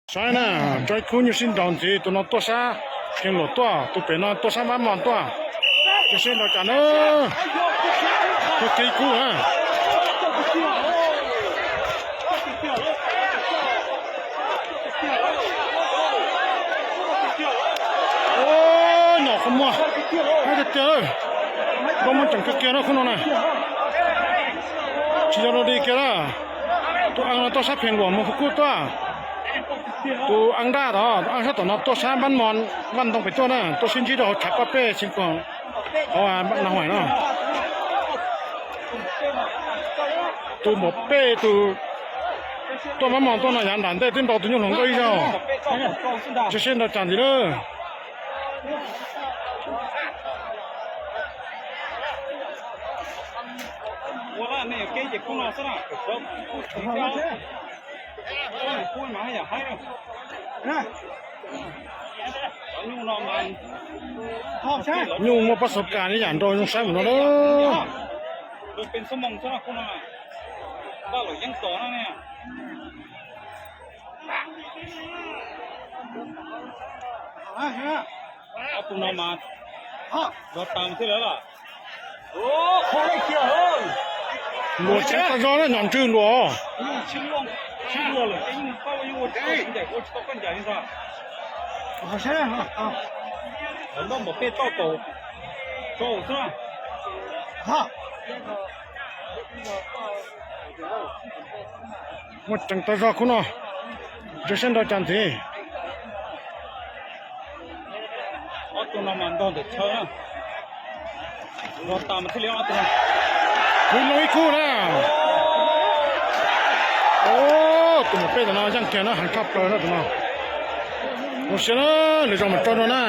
Saib na, tso ib khub nyuj sib nraus ntxiv, tus no tuaj sab Pheej Luam tuaj, tus pem no tuaj sab Mab Mos tuaj. Tso siab nraus cas na, tuaj kiag ib khub na. Nyom qhov muag, tiag tiag, npau muag tseem kawg kiag na khub no na. Tsis yog dog dig kiag na. Tus ees no tuaj sab Pheej Luam mus Phuv Kuj tuaj. Tus ees daj tod, tus ees sab tom no tuaj sab Mab Mos, Vaj Ntoo pem tuaj na, tuaj sib ntsib rau hauv tshav paj pej xeev Koom, hauv Naj Huaim no. Tus npam pej tus tuaj Mab Mos tuaj no yav nram ntej twb nrau tus nyuj hluas nkauj ib zaug. Tso siab nraus cas ntxiv lawm. Nyuj muaj pab xov kas ne, yam nrau zoo saib mus no lawm. Ob tug no mas zog tas thiab lawm. Luam tseev tas zog na, nyom ntswg luam. Npam pej toj kaum rau xwb. Muaj tseev tas zog khub no, tso siab nraus cas ntxiv. Ob tug no mas ntog ntawm chaw na. Zog tas mas thiaj li ob tug no. Kuv loo ib khub na. Tus npam pej ntawm no yeej kiag na, heev tshaj plaws na tus no. Zoo siab na, lwm zaus mam tso dua na.